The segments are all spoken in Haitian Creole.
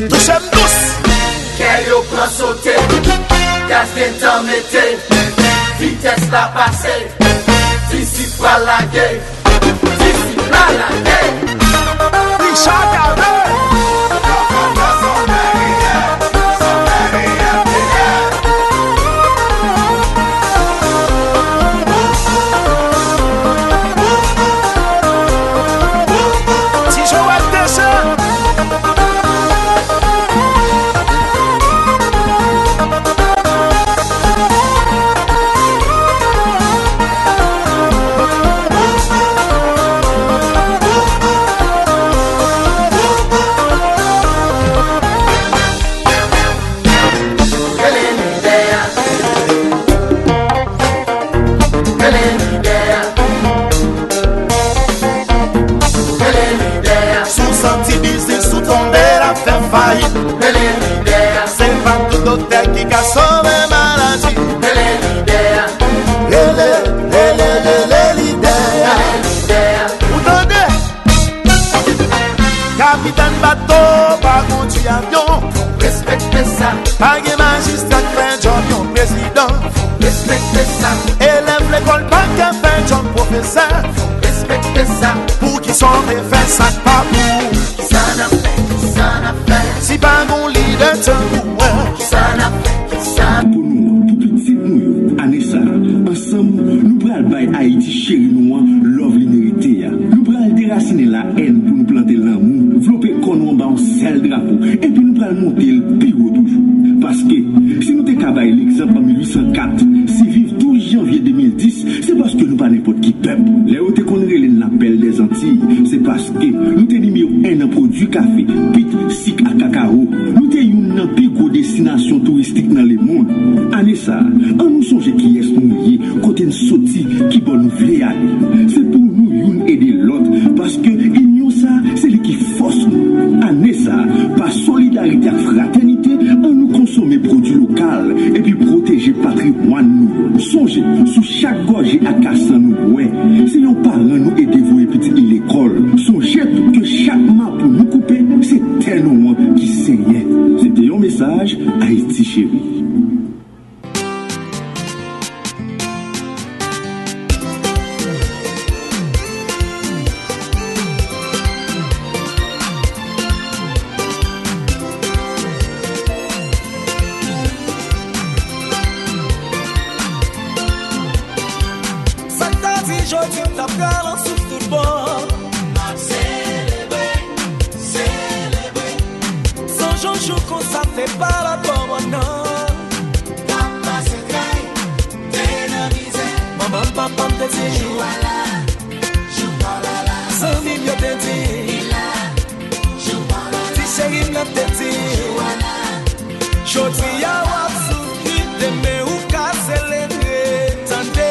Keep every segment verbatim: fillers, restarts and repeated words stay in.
Touche m dous. Kè yo pran sote, gaz gentan mete, vitès la pase, disip pral lage, disip pral lage. Richard Gavin. Ti Joel Deschamps. Rele lidè a. Rele lidè a. Rele lidè a. Si w santi biznis ou tonbe l ap fè fayit, rele lidè a. Se pa tout doktè ki ka sove maladi. Rele lidè a. Rele, rele, rele lidè a. Rele lidè a. Ou tande? Kapitèn bato pa kondui avyon. Respekte sa. Pa gen majistra k fè djòb yon prezidan. Respekte sa. Elèv lekòl pa ka fè djòb pwofesè. Respekte sa. Poukisa w te fè sa k pa pou ou? Kisa n ap fè? Kisa n ap fè? Si pa gon lidè tankou mwen. Kisa n ap fè? Kisa? Pou nou an, pou pitit nou yo, ane sa a, ansanm, nou pral bay Ayiti cheri nou an love li merite a. Nou pral derasinen la èn pou nou plante lanmou, vlope kò nou anba yon sèl drapo, epi nou pral monte l pi wo toujou. Paske, si nou te ka bay legzanp an mil uit san kat, siviv douz janvye de mil dis, se paske nou pa nenpòt ki pèp. Lè yo te konn rele n la Perle des Antilles, se paske nou te nimewo en nan pwodui kafe, pit, sik ak kakawo. Nou te youn nan pi gwo destinasyon touristik nan lemonn. Ane sa a, an nou sonje kiyès nou ye, kote n soti, kibò nou vle ale. Se pou nou youn ede lòt, paske inyon sa a, se li ki fòs nou. Ane sa a, pa solidarite ak fratènite, an nou konsome pwodui lokal epi pwoteje patrimwàn nou yo. Sonje, sou chak gòje ak kasan nou bwè, se yon paran nou ede voye pitit li lekòl. Sonje tou ke chak mapou nou koupe, se tè nou an ki senyen. Se te yon mesaj Ayiti Cheri. Sa k ta di jodi m t ap pral an souf tout bon. N ap selebre, selebre. Sonj yon jou konsa te pa la bò mwen non. N ap pase kay, te nan mizè. Manman m, papa m te di. Jou a la, jou pa la la. Zanmi m yo te di. Li la, jou pa la la. Ti cheri m nan te di. Jou a la. Jodi a w ap soufri, demen ou ka selebre, tande.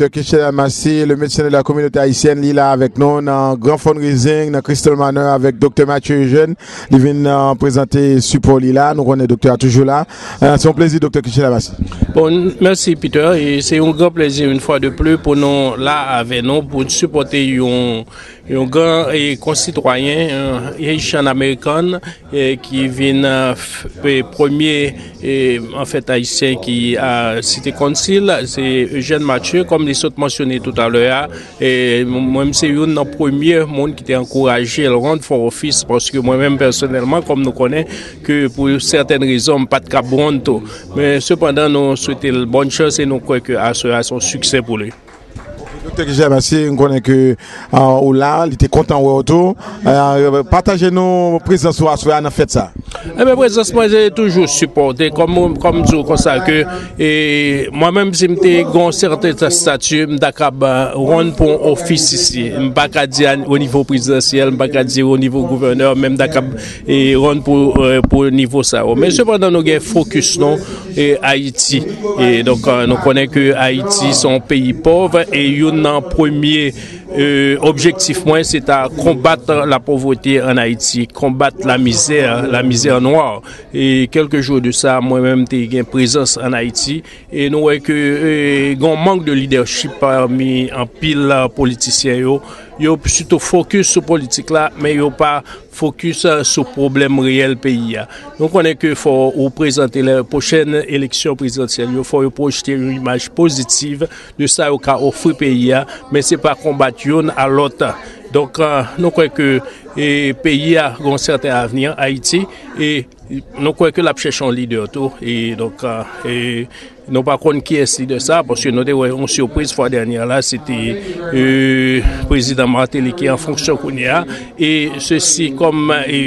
Doktè Kishela Massé, le médecin de la communauté haïtienne, li la avèk nou nan gran fundraising nan Crystal Manor avèk Doktè Mathieu Eugène. Li vin, euh, prezante sipò li la. Nou konnen doktè a toujou la. Euh, se yon plezi, Doktè Kishela Massé. Bon, mèsi, Peter. E se yon gran plezi, yon fwa de plis, pou nou la avè nou, pou sipòte yon yon gran, e, konsitwayen, e, Haitian American, e, ki vin, e, f-, e, premye, e, anfèt, Ayisyen ki a City Council, se Eugène Mathieu, kòm li sot mansyone toutalè a. E, mwen, m se youn nan premye moun ki te ankouraje l run for office, paske mwen menm pèsonèlman, kòm nou konnen, ke pou sètèn rezon, m pa t kab run tou. Men, sepandan, nou swete l bòn chans e nou kwè ke aswè a se yon siksè pou li. Doktè Kishela Massé, m konnen ke, ah, ou la, li te kontan wè w tou. Ah, pataje nou prezans ou aswè a nan fèt sa. Ebyen, prezans mwen, se toujou sipòte. Kòm, kòm m di w konsa ke, e, mwen menm, si m te gen yon sèten estati, m ta kab, ah, run pou yon ofis isi. M pa ka di a, o nivo prezidansyèl, m pa ka di o nivo gouvènè, men m ta kab, e, run pou, e, pou nivo sa yo. Men sepandan, nou gen fokis nou e, Ayiti. E donk, e, nou konnen ke Ayiti se yon peyi pòv e youn nan premye, E, objektif mwen, se ta konbat lapovreté an Ayiti, konbat lamizè, lamizè nwa. E kèlke jou de sa, mwen menm te gen prezans an Ayiti. E nou wè ke, e, gen yon mank de lidèchip pami anpil, a, politisyen yo. Yo sitou fokis sou politik la, men yo pa fokis, a, sou pwoblèm reyèl peyi a. Nou konnen ke fò ou prezante lè pwochèn eleksyon prezidansyèl yo, fò yo pwojte yon imaj pozitiv de sa yo ka ofri peyi a, men se pa konbat youn a lòt. Donk, a, nou kwè ke, e, peyi a gen yon sèten avni, Ayiti, e nou kwè ke l ap chèche yon lidè tou. E donk, a, e, nou pa konn kiyès lidè sa, paske nou te wè yon sipriz fwa dènyè la, se te, e, prezidan Martelly ki an fonksyon kounye a. E sesi kòm, e,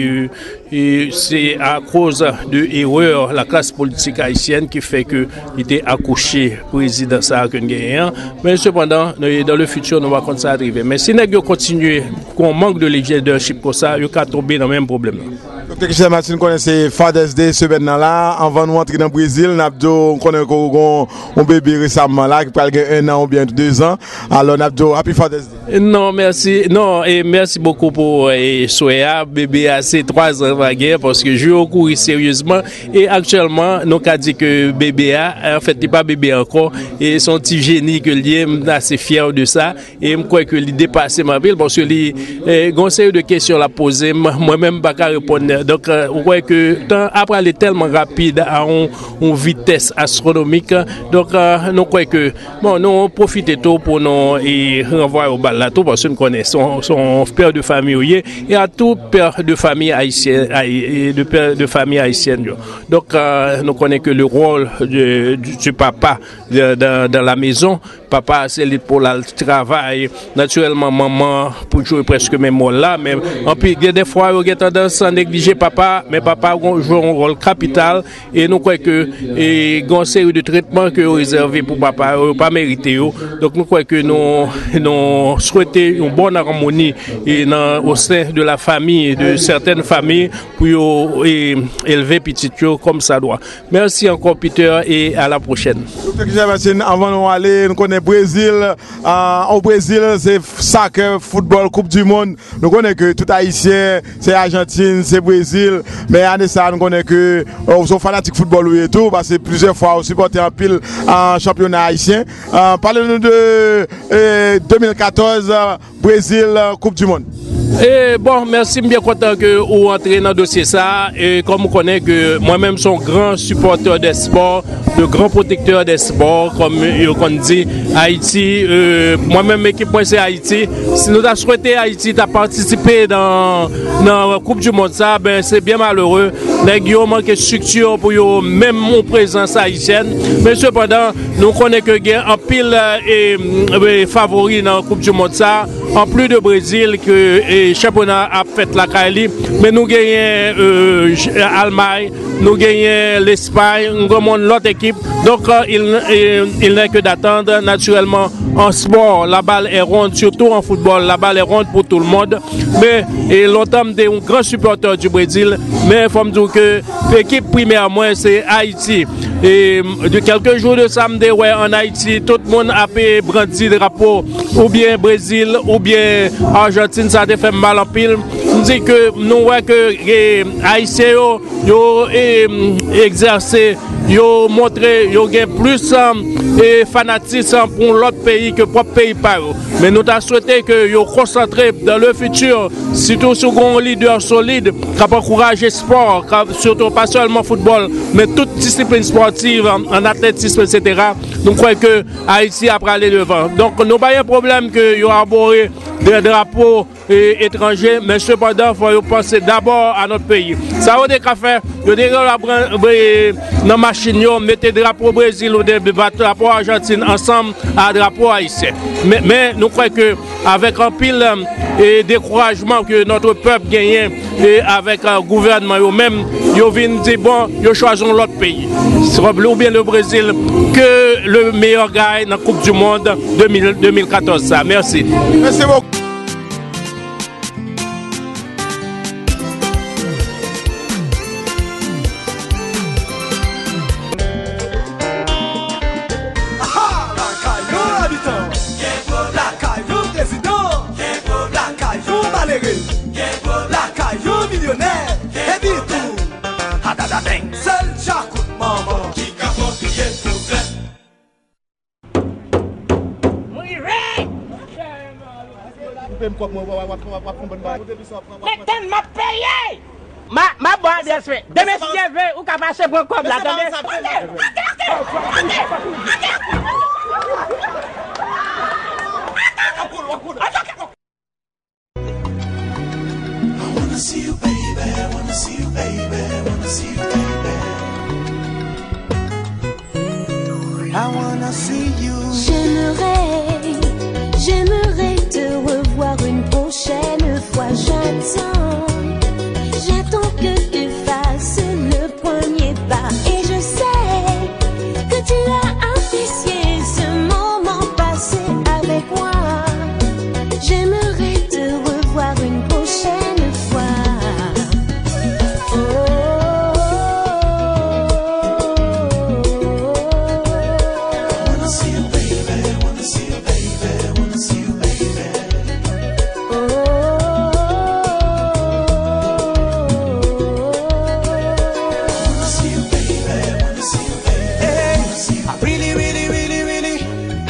e se akoz de erè laklas politik ayisyèn ki fè ke li te akouche prezidan sa a ke n genyen an. Men sepandan, nou, dans le futur, nou pa konn sa rive. Men si nèg yo kontinye kon mank de lidèchip konsa, yo ka tonbe nan menm pwoblèm nan. Doktè Christian Martin, konnen se Father's Day semèn nan la. Anvan nou antre nan Brezil, n ap di w, konnen ke w gon yon bebe resaman la, ki pral gen en an oubyen de zan. Alò, n ap di w Happy Father's Day. Non, mèsi. Non, e mèsi bokou pou, e, swè a. Bebe a se twa zan l va gen, paske jou yo kouri seryezman. E aktyèlman, nou ka di ke bebe a, anfèt, li pa bebe ankò. E se yon ti jeni ke l ye, m ase fyè de sa. E m kwè ke li depase m anpil, paske li, e, gon seri de kesyon l ap poze m, mwen menm m pa ka reponn. Donk, e, ou kwè ke tan ap prale tèlman rapid a yon, yon vitès astwonomik. Donk, e, nou kwè ke, bon, nou pwofite tou pou nou, e, ranvwaye w bal la tou, paske n konnen se yon, se yon pè de fami ou ye, e a tout pè de fami ayisyen, ayi-, e de pè de fami ayisyèn yo. Donk, e, nou konnen ke le rôle de, du, du papa de, de, dans la maison, papa, se li pou l al travay. Natirèlman, manman pou jwe prèske menm wòl la, men anpil, gen de fwa, yo gen tandans neglije papa, men papa gon, jwe yon wòl kapital, e nou kwè ke, e, gen yon seri de tretman ke yo rezève pou papa yo, yo pa merite yo. Donk, nou kwè ke nou, nou swete yon bòn amoni, e nan, au sein de la famille, de certaines familles, pou yo, e, elve pitit yo comme ça doit. Mèsi ankò, Peter, e à la prochaine. Doktè Christian Martin, anvan nou ale, nou konnen Brezil, a, o Brezil, se sakè, foutbòl, Koup di Mond. Nou konnen ke tout Ayisyen, se Ajantin, se Brezil. Men ane sa, nou konnen ke, o, se yon fanatik foutbòl ou ye tou, paske plizyè fwa ou sipòte anpil, a, chanpyona ayisyen. A, pale nou de, e, de mil katòz, a, Brezil, Koup di Mond. E, bon, mèsi, m byen kontan ke ou antre nan dosye sa a. E, kòm ou konnen ke mwen menm se yon gran sipòtè dè spò, de gran pwotektè dè spò, kòm yo konn di, Ayiti. E, mwen menm, ekip mwen se Ayiti. Si nou ta swete Ayiti ta patisipe nan, nan Koup di Mond sa, ben, se byen malere. Nèg yo manke estrikti pou yo menm yon prezans ayisyèn. Men sepandan, nou konnen ke gen anpil, e, e, favori nan Koup di Mond sa. Anplis de Brezil, ke, e, chanpyona ap fèt lakay li, men nou genyen, e, J-, Almay, nou genyen Lespay, nou gen yon lòt ekip. Donk, e, il, e, il n'est que d'attendre, naturellement, en sport, la balle est ronde, surtout en football, la balle est ronde pour tout le monde. Men, e, lontan m te yon gran sipòtè di Brezil, men fò m di w ke ekip primè mwen se Ayiti. E, de kèlke jou de sa, m te wè ann Ayiti, tout moun ape brandi drapo, oubyen Brezil, oubyen Ajantin, sa te fè m mal anpil. M di ke nou wè ke, e, Ayisyen yo, yo, e, egzèse, yo montre, yo gen plis, e, fanatis pou yon lòt peyi ke pwòp peyi pa yo. Men nou ta swete ke yo konsantre dans le futur, sitou si w gen yon lidè solid k ap ankouraje spò, k ap, sitou pa sèlman foutbòl, men tout disiplin spòtiv, an, an atletism, etsetera. Nou kwè ke Ayiti ap prale devan. Donk, nou pa gen pwoblèm ke yo abòre de drapo, e, etranje, men sepandan, fò yo panse dabò a nòt peyi. Sa yo te ka fè, yo te ka pran, e, nan machin yo, mete drapo Brezil ou de, de drapo Ajantin ansanm a drapo ayisyen. Men, men nou kwè ke avèk anpil, e, dekourajman ke notre peuple genyen, e avèk, e, gouvènman yo menm, yo vin di, bon, yo chwazi yon lòt peyi. Oubyen le Brezil, ke le meilleur gagne nan Koup di Mond de mil, de mil katòz sa. Mèsi. Mèsi bokou. Aha! Lakay ou abitan! Gen pwob lakay ou prezidan! M kòb mwen, w ap, w ap, w ap, w ap konprann bagay. Mwen tann m ap peye! Ma, ma ba w adrès mwen. Demen si Dye vle, ou ka pase pran kòb la, tande? I wanna see you, baby, wanna see you, baby, wanna see you, baby. I wanna see you. J'aimerais, j'aimerais te revoir une prochaine fois. J'attends, j'attends que tu fasses le premier pas. Et je sais que tu as apprécié ce moment passé avec moi. J'aimerais te revoir une prochaine fois. Oh, I wanna see you, baby, wanna see you, baby, wanna see you, baby. Oh, I wanna see you, baby, wanna see you, baby. Hey, I really, really, really, really,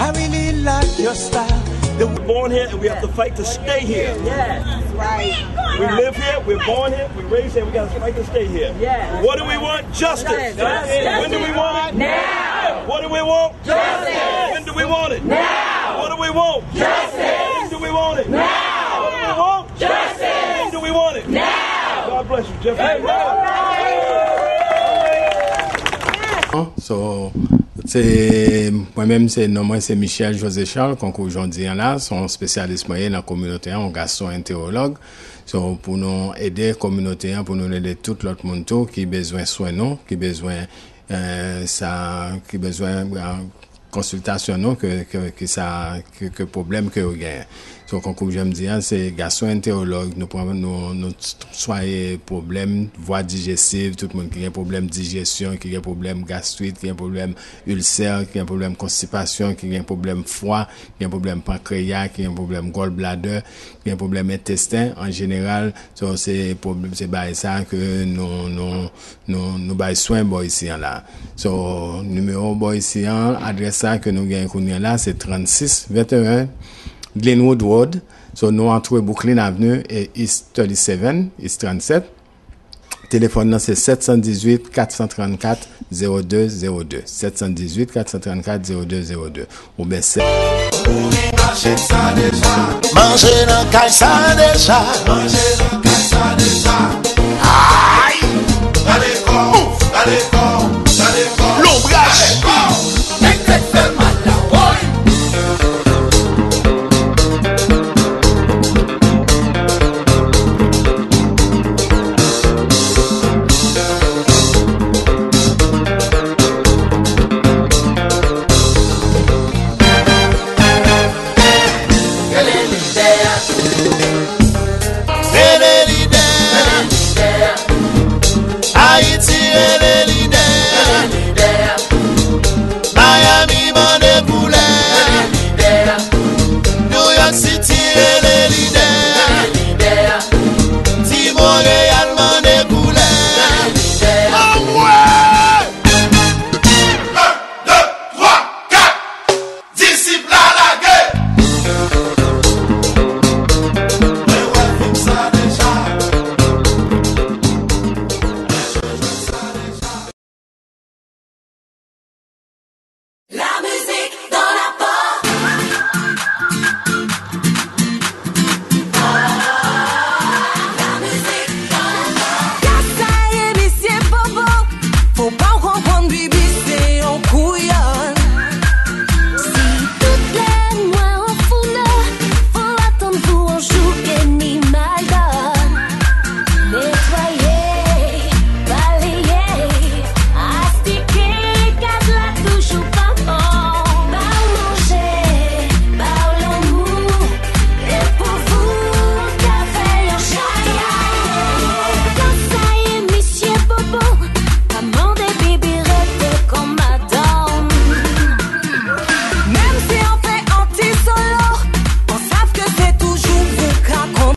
I really like your style. The We're born here and we have to fight to stay here. Yes, right. We live here, we're born here, we raised here, we gotta fight to stay here. Yes. What do we want? Justice. Justice. When do we want it? Now. What do we want? Justice. When do we want it? Now. What do we want? Justice. When do we want it? Now. What do we want? Justice. When do we want it? Now. God bless you, Jeffrey. Amen. So, se mwen menm, se non mwen se Michel José Charles, konkou jodi an la, se yon espesyalis mwen ye nan kominote an, yon gason entewològ. So, pou nou ede kominote an, pou nou ede tout lòt moun tou ki bezwen swen nou, ki bezwen, eh, sa, ki bezwen, eh, konsiltasyon nou, ke, ke, ke sa, ke, ke pwoblèm ke yo genyen. So, konkou jan m di an, se gason entewològ, nou pran, nou, nou t-, swaye pwoblèm vwa dijestiv, tout moun ki gen pwoblèm dijesyon, ki gen pwoblèm gastrit, ki gen pwoblèm ilsè, ki gen pwoblèm konstipasyon, ki gen pwoblèm fwa, ki gen pwoblèm pankreya, ki gen pwoblèm gallbladder, ki gen pwoblèm entesten an jeneral. So, se pwoblèm, se bagay sa ke nou, nou, nou, nou bay swen bò isi an la. So, nimewo bò isi an, adrès sa ke nou gen kounye a la, se trannsis venteyen Glenwood Road. So, nou antre Brooklyn Avenue e East thirty-seven, East trannsenk. Telefòn nan se sèt san dizuit, kat san trannkat, zewo de zewo de. Sèt san dizuit, kat san trannkat, zewo de zewo de. Oubyen se Ou vin mache sa deja. Manje nan kay sa deja. Manje nan kay sa deja. Ay! Gade kò, gade kò, gade kò. Lonbraj. Gade kò. Nèg tèt fè mal la, woy.